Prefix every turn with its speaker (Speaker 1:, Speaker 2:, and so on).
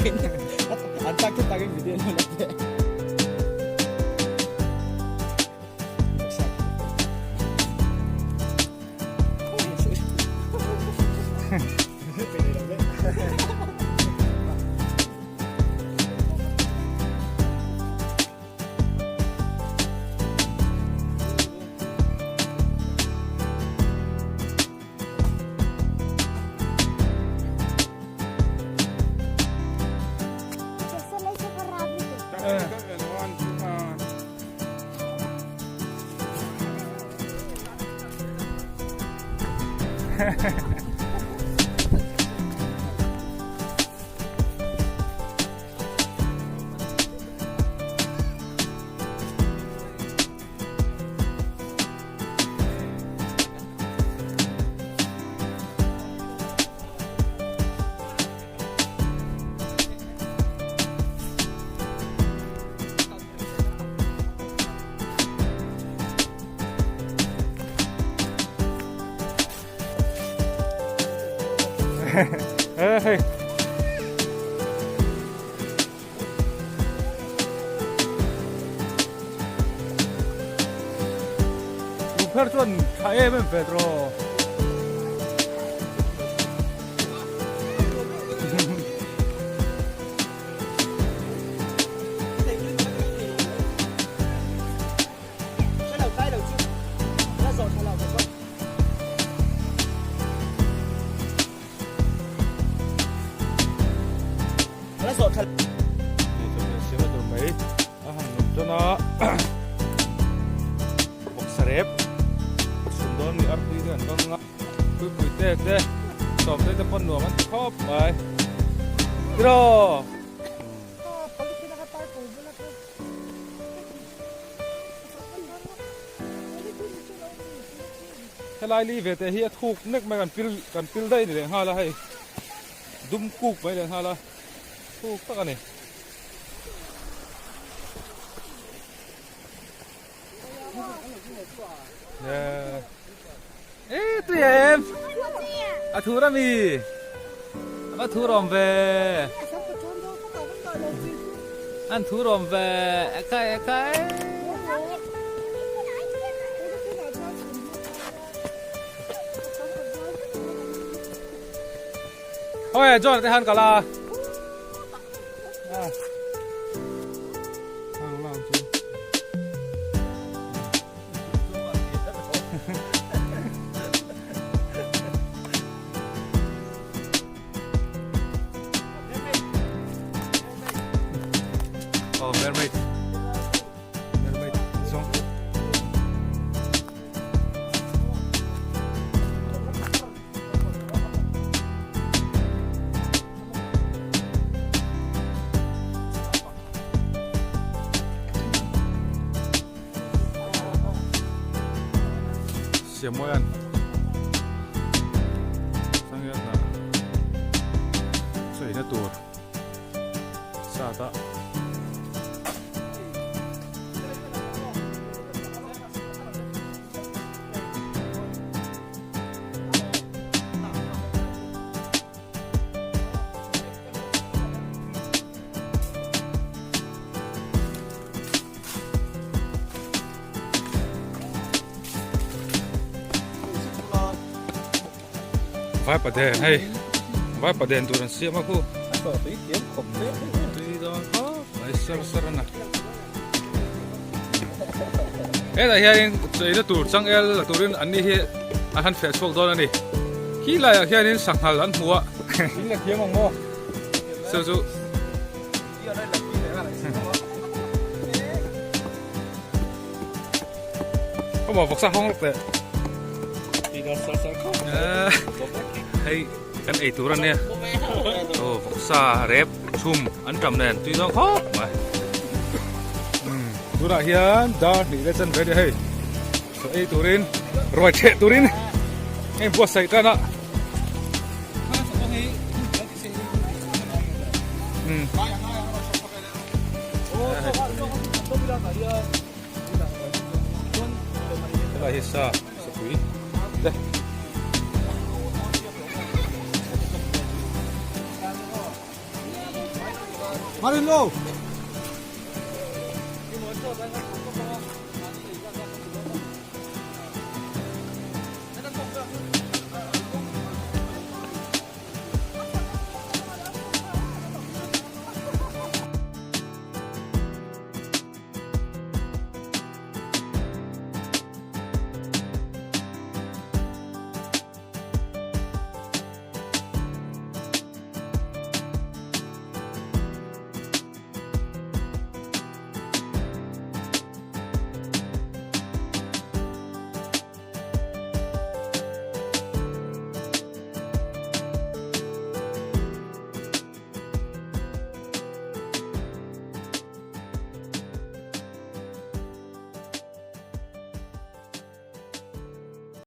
Speaker 1: An tak tak in video lo la te.
Speaker 2: Hei. Lungpher chuan tha em em ve tawh. Helai li ve te hi a thuk nek mai kan pil kan pil daih ni leh nghal a hei dum kuk mai leh nghal a thuk tak a ni. E tui em a thur ami a va thur awm ve an thur awm ve ekai ekai. Oi John te han kala. Oh, mermaid. Mermaid song. Siamuan Sangyatna Chaina tur sat a. Vai paden hei vai paden tur an siam a khu tui dawn khawp mai sar sar a na hetah hianin cheina tur changel la turin an ni hi an han feh chhuak dawn a ni khi laiah hianin sanghal an hmu a chu chu Có một vọc sao không tệ. Hei kan ei tur ania. Aw vawksa rep chhum an tam nen tui dawn khawp mai. Tunah hian dar hnih leh chan ve nia hei. Chaw ei turin ruai theh turin heng buatsaih tan a. Helai hi sa sapui te. Marin lo.